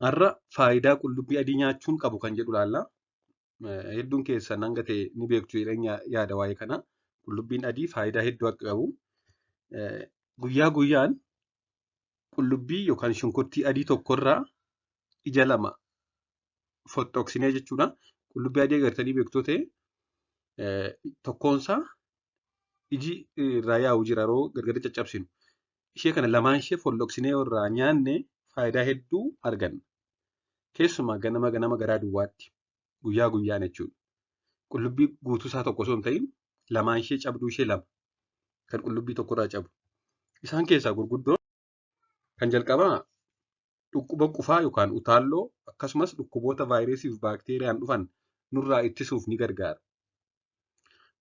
Har'a faayidaa qullubbii adii nyaachuun qabu kan jedhu ilaalla. Hedduun keessan hanga ta'e ni beektu jedheen yaada waa'ee kanaa. Qullubbiin adii faayidaa hedduu akka qabu. Guyyaa guyyaan qullubbii yookaan shunkurtii adii tokkorraa ija lama foxxoqsinee jechuudha. Qullubbii adii agartanii beektu ta'e tokkoonsaa iji irraa yaa'u jira yeroo gargar caccabsinu. Ishee kana lamaan ishee foxxoqsinee irraa nyaanne faayidaa hedduu arganna. Keessumaa ganama ganama garaa duwwaatti guyyaa guyyaan jechuudha. Qullubbii guutuu isaa tokko osoo hin ta'in lamaan ishee cabduu ishee lama kan qullubbii tokkorraa cabu. Isaan keessaa gurguddoon kan jalqabaa dhukkuba qufaa yookaan utaalloo akkasumas dhukkuboota vaayirasii fi baakteeriyaan dhufan nurraa ittisuuf ni gargaara.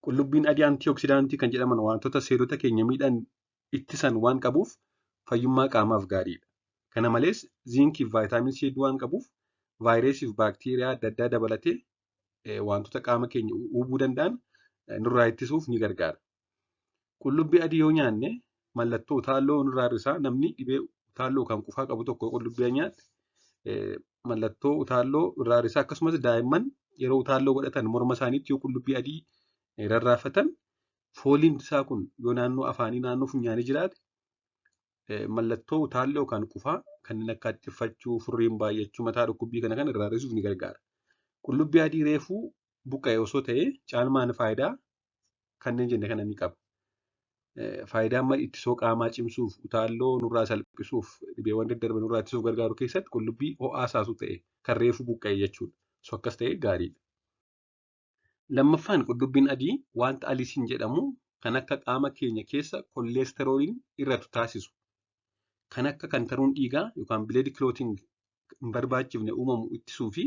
Qullubbiin adii antioksidaantii kan jedhaman wantoota seelota keenya miidhan ittisan waan qabuuf fayyummaa qaamaaf gaariidha. Kana malees ziinkii fi vaayitaamin C hedduu waan qabuuf vaayirasii fi baakteeriyaa adda addaa dabalatee wantoota qaama keenya hubuu danda'an nurraa ittisuuf ni gargaara. Qullubbii adii yoo nyaanne mallattoo utaalloo nurraa hir'isaa. Namni dhibee utaalloo kan qufaa qabu tokko qullubbii nyaate mallattoo utaalloo irraa hir'isaa. Akkasumas daa'imman yeroo utaalloo godhatan morma isaaniitti yoo qullubbii adii rarraafatan fooliin isaa kun yoo naannoo afaanii naannoo funyaanii jiraate mallattoo utaalloo yookaan qufaa kanneen akka haxxiffachuu, furriin baay'achuu, mataa dhukkubbii kana kan irraa hir'isuuf ni gargaara. Qullubbii adii reefuu buqqa'e osoo ta'ee caalmaan faayidaa kanneen jenne kana ni qaba. Faayidaa amma ittisoo qaamaa cimsuuf, utaalloo nurraa salphisuuf, dhibeewwan daddarban nurraa ittisuuf gargaaru keessatti qullubbii ho'aa isaatu ta'e kan reefuu buqqa'e jechuudha. So akkas ta'e gaariidha. Lammaffaan qullubbiin adii wanta alisiin jedhamu kan akka qaama keenya keessa kolleesterooliin hir'atu taasisu. Kan akka kantaruun dhiigaa yookaan blood clotting hin barbaachifne uumamu ittisuu fi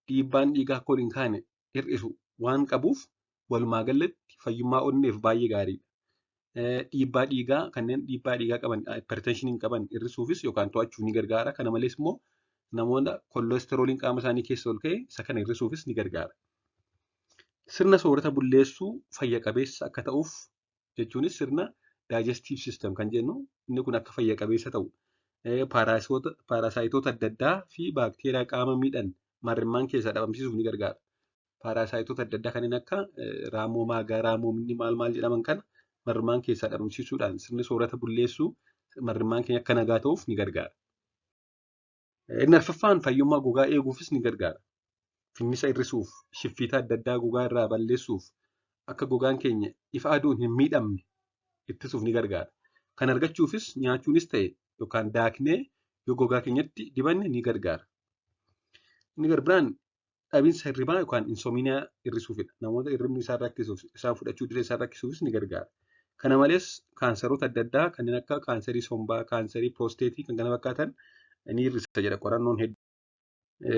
dhiibbaan dhiigaa akka ol hin kaane hir'isu waan qabuuf walumaa galatti fayyummaa onneef baay'ee gaariidha. Dhiibbaa dhiigaa kanneen dhiibbaa dhiigaa qaban hypertensionii qaban hir'isuufis yookaan to'achuuf ni gargaara. Kana malees immoo namoota kolleesterooliin qaama isaanii keessa ol ka'e isa kana hir'isuufis ni gargaara. Sirna soorata bulleessuu fayya qabeessa akka ta'uuf jechuunis sirna digestive system kan jennu inni kun akka fayya qabeessa ta'u paarasaayitoota adda addaa fi baakteeriyaa qaama miidhan marrimmaan keessaa dhabamsiisuuf ni gargaara. Paarasaayitoota adda addaa kanneen akka raammoo maagaa, raammoo minni maal maal jedhaman kana marrimmaan keessaa dhabamsiisuudhaan sirni soorata bulleessuu marrimmaan keenya akka nagaa ta'uuf ni gargaara. Inni arfaffaan fayyummaa gogaa eeguufis ni gargaara. Finnisa hir'isuuf, shiffiita adda addaa gogaa irraa balleessuuf, akka gogaan keenya ifa aduun hin miidhamne ittisuuf ni gargaara. Kan argachuufis nyaachuunis ta'e yookaan daaknee yoo gogaa keenyatti dibanne ni gargaara. Inni garbiraan dhabinsa hirribaa yookaan insomnia hir'isuufidha. Namoota hirribni isaan rakkisuuf, isaan fudhachuu dide isaan rakkisuufis ni gargaara. Kana malees kaansaroota adda addaa kanneen akka kaansarii sombaa, kaansarii piroosteetii kan kana fakkaatan ni hir'isa jedha qorannoon hedduu.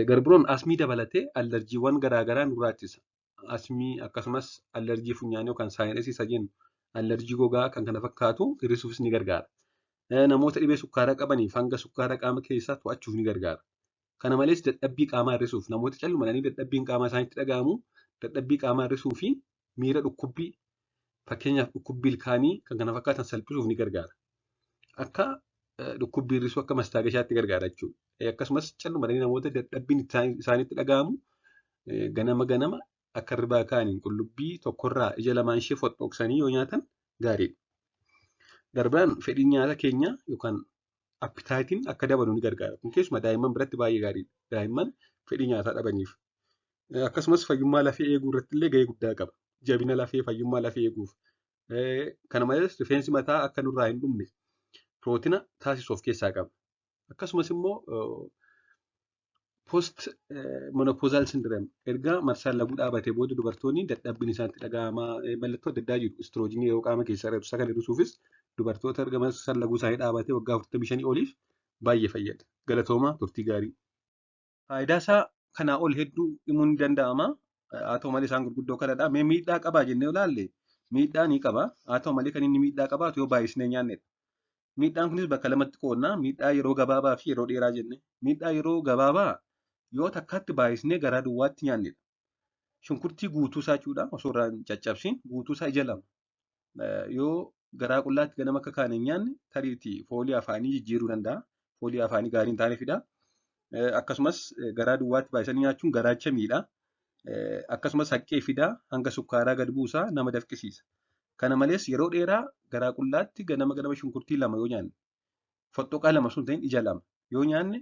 Garbiroon asmii dabalatee allerjiiwwan garaagaraa nurraa ittisa. Asmii akkasumas allerjii funyaanii yookaan sinusii isa jennu allerjii gogaa kan kana fakkaatu hir'isuufis ni gargaara. Namoota dhibee sukkaaraa qabaniif hanga sukkaara qaama keessaa to'achuuf ni gargaara. Kana malees dadhabbii qaamaa hir'isuuf namoota callumadhanii dadhabbiin qaamaa isaaniitti dhaga'amu dadhabbii qaamaa hir'isuu fi miira dhukkubbii fakkeenyaaf dhukkubbii ilkaanii kan kana fakkaatan salphisuuf ni gargaara. Akka dhukkubbii hir'isuu akka mastaagashaatti gargaara jechuudha. Akkasumas callumadhanii namoota dadhabbiin isaanitti dhaga'amu ganama ganama akka hirribaa ka'aniin qullubbii tokkorraa ija lamaan ishee foxxoqsanii yoo nyaatan gaariidha. Darbaan fedhiin nyaata keenyaa yookaan appetiteiin akka dabalu ni gargaara. Kun keessumaa daa'imman biratti baay'ee gaariidha. Daa'imman fedhii nyaataa dhabaniif. Akkasumas fayyummaa lafee eeguu irratti illee gahee guddaa qaba. Jabina lafee, fayyummaa lafee eeguuf. Kana malees rifeensi mataa akka nurraa hin dhumne pirootina taasisu of keessaa qaba. Akkasumas immoo post menopausal syndrome erga marsaan laguu dhaabatee booda dubartoonni dadhabbiin isaanitti dhaga'ama mallattoo adda addaa jiru. Istiroojiinii yeroo qaama keessaa hir'atu isa kana hir'isuufis dubartoota erga marsaan laguu isaanii dhaabatee waggaa 45 oliif baay'ee fayyada. Galatoomaa, turtii gaarii. Faayidaa isaa kanaa ol hedduu himuun ni danda'ama. Haa ta'u malee isaan gurguddoo kanadha. Mee miidhaa qabaa jennee ilaalle miidhaa ni qaba. Haa ta'u malee kan inni miidhaa qabaatu yoo baay'isnee nyaannedha. Miidhaan kunis bakka lamatti qoodna. Miidhaa yeroo gabaabaa fi yeroo dheeraa jenne. Miidhaa yeroo gabaabaa yoo takkaatti baay'isnee garaa duwwaatti nyaannedha. Shunkurtii guutuu isaa jechuudha osoo irraa hin caccabsiin guutuu isaa ija lama. Yoo garaa qullaatti ganama akka kaane hin nyaanne tariitii foolii afaanii jijjiiruu danda'a. Foolii afaanii gaarii hin taane fida. Akkasumas garaa duwwaatti baay'isanii nyaachuun garaacha miidha. Akkasumas haqqee fidaa, hanga sukkaaraa gad buusaa, nama dafqisiisa. Kana malees yeroo dheeraa garaa qullaatti ganama ganama shunkurtii 2 yoo nyaanne, foxxoqaa 2 osoo hin ta'in ija 2 yoo nyaanne,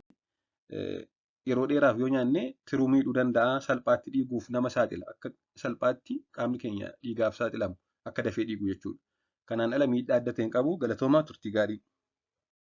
yeroo dheeraaf yoo nyaanne tiruu miidhuu danda'a. Salphaatti dhiiguuf nama saaxila. Akka salphaatti qaamni keenya dhiigaaf saaxilamu akka dafee dhiigu jechuudha. Kanaan ala miidhaa adda ta'e hin qabu. Galatoomaa, turtii gaarii.